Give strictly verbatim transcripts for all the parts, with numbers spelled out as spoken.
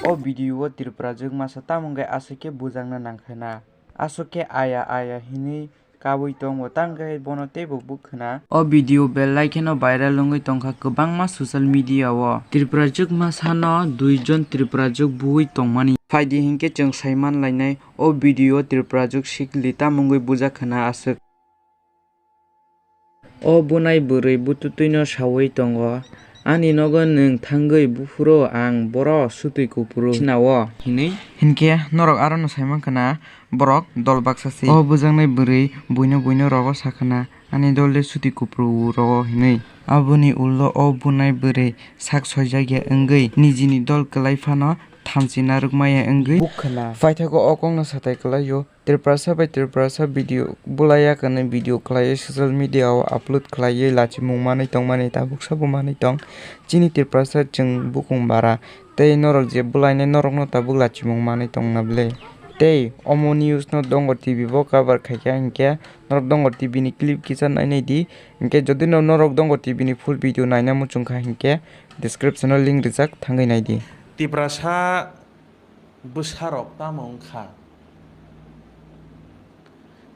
O video o Tripura jwk masa tamo wngwi aswk khe bujakna nangkhwna. Aswk khe aya aya hinwi kabwi tongo, tangkhe bono teibo bwkhwna. O video belai kheno viral wngwi tongkha kwbangma social media o. Tripura jwk masano dui jon Tripura jwk buwi tongmani. Phaidi hinkhe chwng saiman lainai o video o Tripura jwk sikli tamo wngwi bujak khwna aswk. O bunai bwrwi bututwino sawi tongo, "Ani nogo nwng thangwi buphuru ang boro sutwi kupru sinao," hinwi. Hinkhe norok arono saimankha na, borok dol baksa se. O bujaknai bwrwi buino buino rogo sakhwna, "Ani dol de sutwi kupru rogo," hinwi. Aboni ulo o bunai bwrwi sak soijakya wngwi nijini dol kwlai phano thamchi narwkmaya wngwi bukkhwna. Paithago o kokno satai kwlaio. Tiprasa bai Tiprasa video bulaiya kwnwi video khlaiwi social media o upload khlaiwi lachimung manwi tongmani tabuksa bo manwi tong. Chini Tiprasa chwng bukung bara tei norok je bulainai norokno tabuk lachimung manwi tongna ble. Tei omo news no Dongor T V bo cover khaikha hinkhe norok Dongor T V ni clip kisa nainai di. Hinkhe jodi no norok Dongor T V ni full video naina muchungkha hinkhe description o link rijak thangwi naidi. Tiprasa bwsarok tamo wngkha?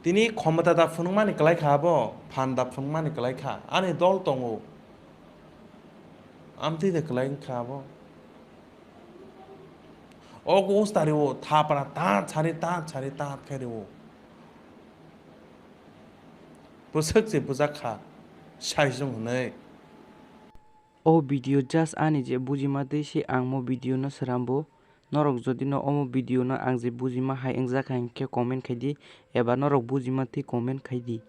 Tini khomota da phunukmani kwlaikha abo, phan da phunukmani kwlaikha. Ani dol tongo. Amtwi de kwlai wngkha abo. Ogo ustari o thapra ta chari, ta chari, ta khe rio. Bwswk se bwjak kha, saijwng hwnwi. O video just ani je bujima twi se ang mo video no srambo. Norok jodi no omo video no ang je bujima hai wngjak hai hinkhe comment khai di, eba norok bujima twi comment khai di.